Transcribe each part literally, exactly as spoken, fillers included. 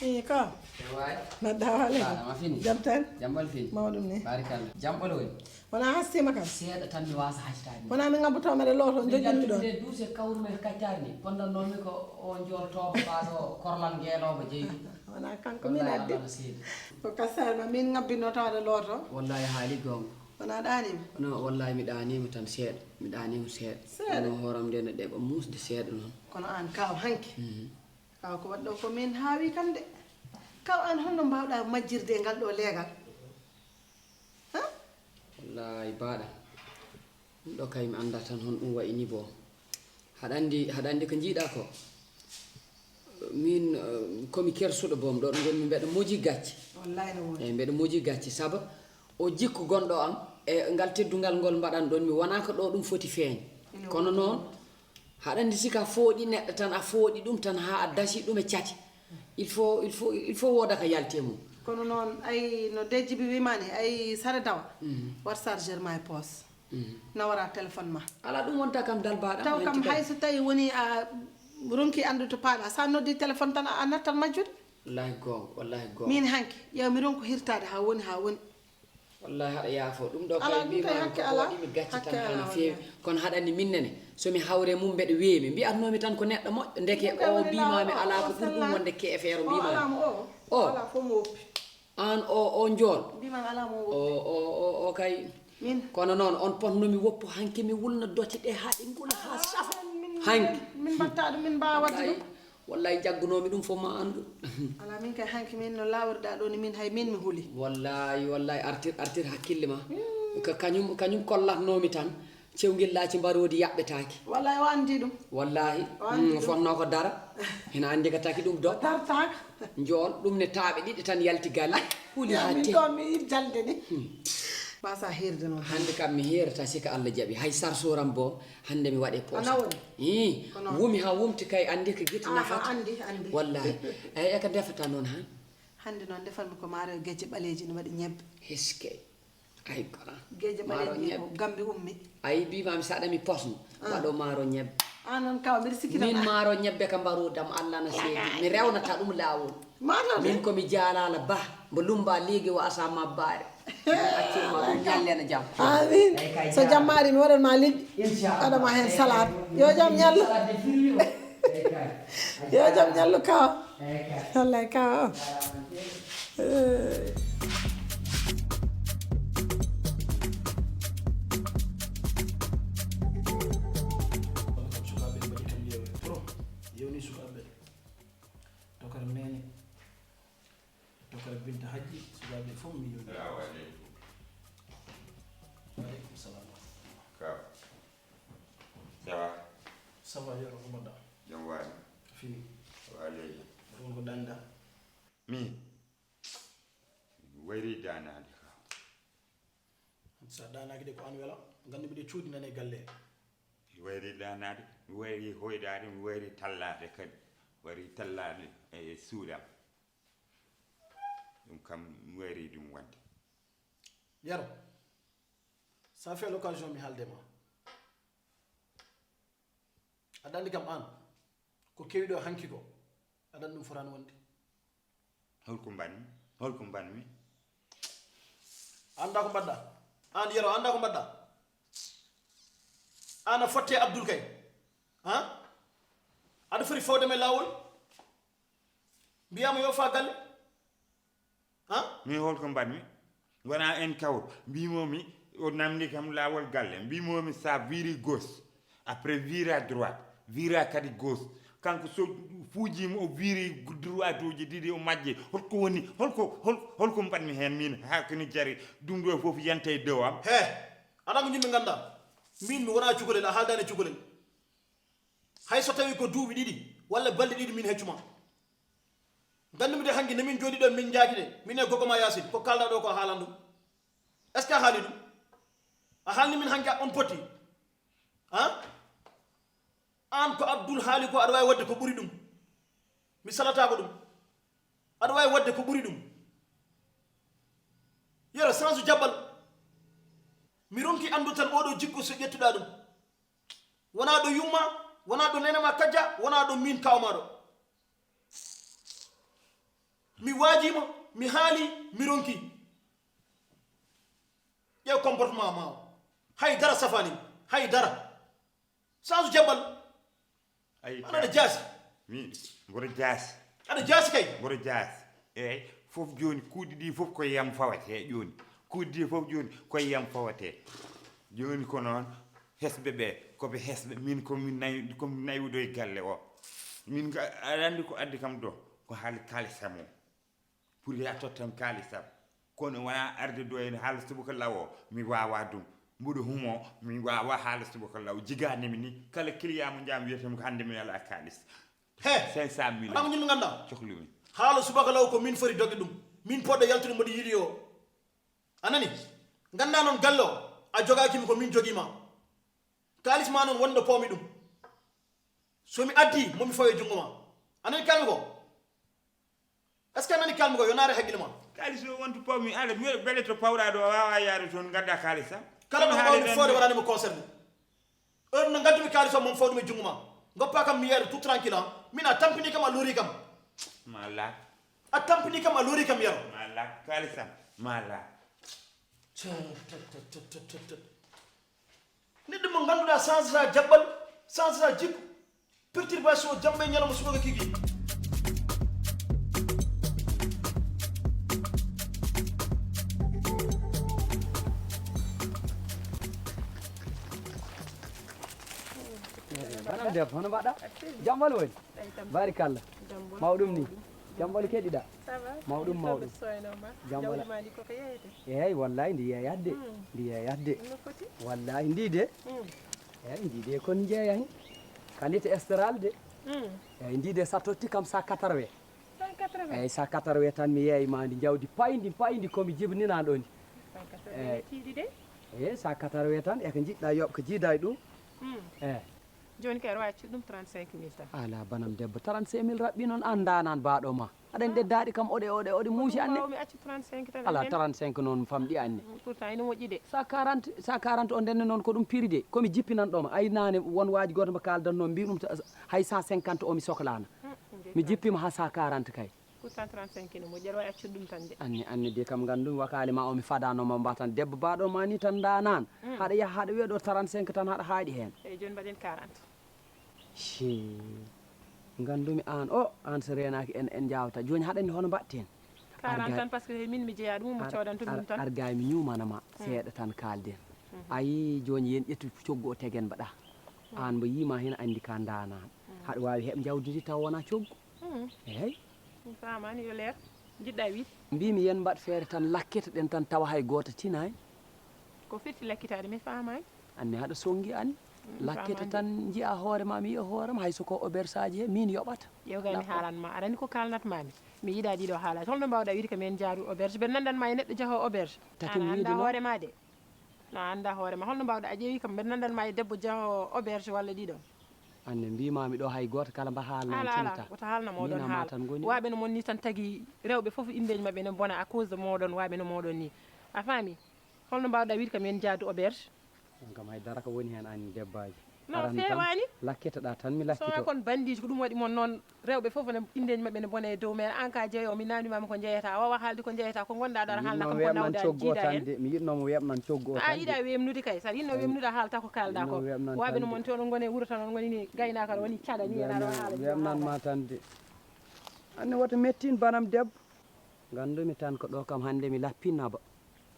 Ii, ko? Ewaay. Mbaɗɗa waale? Mbaɗɗa ma fini? Jam tan? Jambal fini? Mawɗum ni. Barikalla. Jambal woni? Wona hastima kam? Seeɗa tan mi wasa hacitaade. Wona mi ngabboto mbeɗa looto, joƴƴinmi ɗon. Nde duuse kawrumi e kaccaari ndi, pondannomi ko o njool tooba baaɗo korlal ngeelooba jeydi. Wona kanko min addi. Wallahi Allah no seedi. Ko kasaari ma min ngabbinno tawde looto. Wallahi haali goonga. Wona ɗaanima? No, wallahi mi ɗaanima tan seeɗa. Mi ɗaanima seeɗa. Seeɗa? Kono hooram nde no ɗeɓa muusde seeɗa noon. Kono aan kaw hanki. Mhm. Kaw ko waɗɗo ko min haawi kam de. Kaw aan honno mbaawɗa majjirde e ngal ɗo leegal? Ha? Wallahi baaɗa. Ɗum ɗo kay mi annda tan hon ɗum wayi ni bo. Haɗa anndi, haɗa anndi ko njiiɗa ko. Min, eh, komi kersuɗo boom ɗo ɗum woni mbeɗa moji gacce. Wallahi no woni. Eyi, mbeɗa moji gacce saba o jikku gonɗo am e ngal teddungal ngol mbaɗan ɗon mi wona ko ɗo ɗum foti feeñ. Ina kono woni noon, haɗa anndi sika fooɗi neɗɗo tan a fooɗi ɗum tan haa a dasi ɗum e cati. Il faut, il faut, il faut wooda ko yalti e mum. Kono noon ay no dejji bi wimani ay sare dawa. Mhm. Wat chargeur ma e poos. Mhm. Nawora téléphone ma. Ala ɗum wonta kam dal baɗa. Taw kam hay so tawi woni a ronki anndu to paaɗa, sa noddi téléphone tan a nattan majjude. Wallahi goonga, wallahi goonga. Min hanki, ƴeew mi ronku hirtaade ha woni, ha woni. Wallahi haɗa yaafo. Ɗum ɗo kay mbima mi ko waɗimi gacce tan hana feewi. Kono haɗa anndi min nene, so mi hawre mum mbeɗa weemi. Mbiyatnomi tan ko neɗɗo moƴƴo, ndeke o mbima mi ala ko ɓuri ɗum wonde keefeero mbima mi. O. Ala fof mo woppi. Aan o, o njool. Mbima ala mo woppi. O, o, o, o kay. Min. Kono noon, on potno mi woppo hanki mi wulna dote ɗe haa ɗe ngula haa safa. Hanki. Min mbatta ɗum, min mbawa waɗde ɗum. Wallahi jaggunoomi ɗum fof ma anndu. Ala min kay hanki min no laawirɗa ɗo ni min hay min mi huli. Wallahi, wallahi artir, artir hakkille ma. Ka, kañum, kañum kollatnoomi tan. Cewngel laaci mbaroodi yaɓɓetaaki. Wallahi o anndi ɗum. Wallahi. O anndi ɗum. Fotnoo ko dara. Hina anndi ko taki ɗum do. O dartaaka. Njool ɗum ne taaɓe ɗiɗi tan yalti galle. Huli haa min teeŋ. Ɗo mi yiɗi jalde ni. Mbasa hirde noon. Hannde kam mi heerata si ko Allah jaɓi. Hay sarsoram bo hannde mi waɗe poos. Ana woni? Ii. Wumi haa wumti kay anndi ko gite nafata. Anndi, anndi. Wallahi. Eyi e ko ndefata noon han? Hannde noon ndefanmi ko maaro e gejje ɓaleeji no waɗi ñebbe. Heskey. Ay kona. Geeje ɓaleeje ko gambi ummi. Ay mbimami saɗa mi posno. Waɗo maaro ñebbe. An noon kaw mbiɗa sikkita. Min maaro ñebbe ka mbaruudam Allah na seedi. Mi rewnata ɗum laawol. Maaro min ko mi jaalala ba mbo lumba leegi wa asa mabbaare. Accirma ɗum ñallena jam. Amin. So jammaari mi waɗan ma liɗɗi. Waɗa ma heen salaat. Yo jam ñallu. Yo jam ñallu kaw. Wallay ka o. Sukaaɓe mbaɗi kam yeewre trop. Yewni sukaaɓe. Tokar Neene. Tokar Binta Hajji. Sukaaɓe fof mi yewni. Salamu aleykum. Wa aleykum salam. Kaw. Ça va? Ça va, yero ko mbaɗɗa? Jam waali. Fini. Waali. Ɗum ko ɗanɗa. Min. Mi wayri danaade ka. Sa danaaki de ko an wela. Nganndi mbiɗa cuuɗi nane galle. Mi wayri danaade, mi wayri hoydaade, mi wayri tallaade kadi. Wayri tallaade e suuɗam. Ɗum kam mi wayri ɗum wonde. Yero. Ça fait l'occasion mi haalde ma. Aɗa anndi kam aan, ko kewi ɗo hanki ko, aɗa anndi ɗum fotaani wonde. Holko mbaɗmi? Holko mbaɗmi? Annda ko mbaɗɗa? Aan Yero, annda ko mbaɗɗa? Aan a fotte Abdul kay. Ha? Aɗa foti fawde men laawol? Mbiyaama yo faa galle? Ha? Min holko mbaɗmi? Wona en kawru. Mbimomi, o namdi kam laawol galle. Mbimomi sa viri gauche, après vire à droite, vira kadi gauche. Kanko so fuujima o viri droite uji ɗiɗi o majji. Holko woni, holko, hol-, holko mbaɗmi heen min? Haa koni jari ɗum ɗo fof yanta e dow am. He, aɗa ko yimɓe ngannda. Min mi wona cukalel, a haaldaani cukalel. Hay so tawi ko duuɓi ɗiɗi walla balɗe ɗiɗi min heccuma. Nganndu-mi de hanki nde min jooɗi ɗo min njaaki de, min e gogo ma Yaasin, ko kaalɗa ɗo ko a haalan ɗum. Est-ce que a haali ɗum? A haalni min hanki on potti? Ha? Aan ko Abdul haali ko aɗa waawi waɗde ko ɓuri ɗum. Mi salataako ɗum. Aɗa waawi waɗde ko ɓuri ɗum. Yero sansu jaɓɓal. Mi ronki anndu tan oɗo jikku so ƴettuɗa ɗum. Wona ɗo yumma, wona ɗo nenema kajja, wona ɗo min kawmaɗo. Mi waajima, mi haali, mi ronki. Ƴeew comportement ma o. Hay dara safaani mi. Hay dara. Sansu jaɓɓal. Ay, aɗa jaasi. Min, mboɗo jaasi. Aɗa jaasi kay. Mboɗo jaasi. Eyyi, fof jooni kuuɗi ɗi fof ko yam fawete jooni. Kuuɗi ɗi fof jooni ko yam fawete. Jooni ko noon, hesɓe ɓe, ko ɓe hesɓe. Min ko min nay-, ko min naywuɗo e galle o. Min ka, aɗa anndi ko addi kam ɗo? Ko haali kaalis am o. Pour ya tottam kaalis am. Kono wona arde ɗo en haala subaka law o, mi wawa ɗum. Mboɗo humo, mi wawa haala subaka law. Jiganimi ni, kala client mo jam wiyata mi ko hannde mi ala kaalis. He! Cinq cent mille. Aɗa mo ñimmi ngannduɗaa? Cohlu mi. Haala subaka law ko min foti doge ɗum. Min poɗɗo yaltude mboɗo yiɗi o. A nani? Nganndaa noon galle o, a jogaaki mi ko min jogii ma. Kaalis ma noon wonde poomi ɗum. So mi addi, mo mi fawi junngo ma. A nani kalmi ko? Est-ce que a nani kalmi ko? Yo naare hakkille ma. Kaalis o wonto pawmi, ala, mi waɗa bele to pawɗa ɗo, a wawa yaade toon, gadda kaalis am. Kala ɗo mbawmi foode waɗani mo concerné. Heure no ngaddumi kaalis o, mo mi fawdumi junngo ma. Goppa kam mi yeeɗa tout tranquille, hein. Min a tampini kam, a loori kam. Ma laak. A tampini kam, a loori kam, Yero. Ma laak, kaalis am, ma laak. Tët, tët, tët, tët, tët, tët. Neɗɗo mo ngannduɗaa sansata jaɓɓal, sansata jikku, perturbation jamma e ñalawma subaka kiki. Banam debbo, hono mbaɗɗa? Jam walla woni? Barikalla. Mawɗum ni. Jam walla keɗiɗa? Ça va? Mawɗum, mawɗum. Soynoma. Jam walla. Jawdi ma ndi koko yeeyete? Eey, wallahi ndi yeeyat de. Mm. Ndi yeeyat de. No foti? Wallahi ndi de. Mm. Eey, ndi de kon jeeyani. Qualité Estral de. Mm. Eey, ndi de sa totti kam sa quatre-vingts. Cent quatre-vingts? Eey, sa quatre-vingts tan mi yeeyi ma ndi jawdi payndi, payndi ko mi jibninaa ɗo ndi. Cent quatre-vingts. Eey. Tiiɗi de? Eey, sa quatre-vingts tan e ko njiɗɗa yoɓ ko jiida e ɗum. Mm. Eey. Jooni kay aɗa waawi accude ɗum trente-cinq mille tan. Ala banam debbo, trente-cinq mille raɓɓi noon an ndaanaan baaɗo ma. Aɗa anndi daaɗi kam oɗe, oɗe, oɗe muusi anne. Ɗum mi accu trente-cinq tan. Ala trente-cinq noon famɗi anne. Mm, pourtant ene moƴƴi de. Sa quarante, sa quarante o ndenne noon ko ɗum piri de. Ko mi jippinan ɗo ma. Ay naane won waaji gooto mo kaaldan noon mbi ɗum ta-, hay cent cinquante o mi soklaana. Mm, mi jippima ha sa quarante kay. Pourtant trente-cinq ene moƴƴi, aɗa waawi accude ɗum tan de. Anne, anne de kam nganndumi wakaali ma o mi fadano ma mbatan debbo baaɗo ma ni tan ndaanaan. Mm. Haɗa yaha haɗa wiya ɗo trente-cinq tan haɗa haaɗi heen. Eey, jooni mbaɗen quarante. Ci. Nganndumi aan o, aan so reenaaki en, en njaawta. Jooni haɗa anndi hono mbaɗten? Quarante tan, parce que min mi jeyaa ɗum, mo coodanto ɗum tan. Ar gay mi ñuumana ma, mm, seeɗa tan kaalden. Mhm. Ayi, jooni yen ƴettu coggu o tegen mbaɗa. Mm. Aan mbo yiima heen anndi ka ndaanaan. Mm. Haɗa waawi heɓ njawdi ndi taw wona coggu. Mm. Eey. Mi faamaani, yo leer. Njiɗɗa wiide? Mbiimi yen mbaɗ feere tan lakkete ɗen tan tawa hay gooto tinaani. Ko firti lakkitaade mi faamaani. Anne haɗa sonngi anne. Mm, mi faamaani. Lakkete tan njiya hoore ma, mi yiya hoore ma, hay so ko auberge aji he, miin yoɓata. Ƴeew gay mi haalan ma, aɗa anndi ko kaalnat ma mi. Mi yiɗaa ɗiɗo haalaaji. Holno mbaawɗa wiide ko men njaadu auberge? Mbeɗa nanndan ma e neɗɗo jahoowo auberge. Taki mi wiide noon. Aan a anndaa hoore ma de. No a anndaa hoore ma. Holno mbaawɗa? A ƴeewi kam, mbeɗa nanndan ma e debbo jahoowo auberge walla ɗiɗo. Anne mbiimaami ɗo hay gooto kala mba haalnan tinata. Ala, ala, wota haalna mooɗon haala. Waaɓe no mon ni tan tagi rewɓe fof inndeeji maɓɓe ne mbona à cause de mooɗon, waaɓe no mooɗon ni. A faami? Holno mbaawɗa wiide kam yen njaadu auberge? On kam hay dara ko woni heen aan debbaaji. No feewaani? Lakkitoɗaa tan mi lakkito. Sona kon bandiiji ko ɗum waɗi mon noon rewɓe fof ne inndeeji maɓɓe ne mbona e dow men. Aan ka jeeyo mi naamndimaami ko njeeyata. A waawaa haalde ko njeeyata, ko ngonɗaa ɗo aɗa haalna ko mbonawɗaa jiida heen. Mi yiɗnoo mi weeɓnan coggu o tan de. A yiɗaa weeɓnude kay. So aɗa yiɗnoo weeɓnude a haalta ko kaalɗaa ko. Waaɓe no mon te oɗon ngoni e wuro tan oɗon ngoni ni gaynaaka aɗa woni caɗa ni en aɗa haala. Weeɓnan ma tan de. Anne woto mettin banam debbo. Nganndumi tan ko ɗo kam hannde mi lappinaba.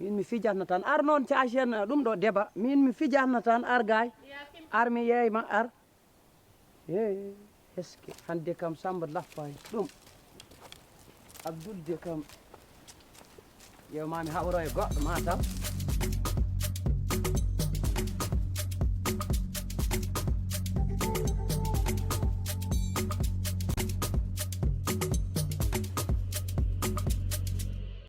Min mi fijatno tan. Ar noon caacen ɗum ɗo deba. Min mi fijatno tan ar gay. Ar mi yeeyma ar. He, eske hannde kam Sammba lappaani ɗum. Abdul de kam. Ƴeew ma mi haɓoro e goɗɗo ma taw.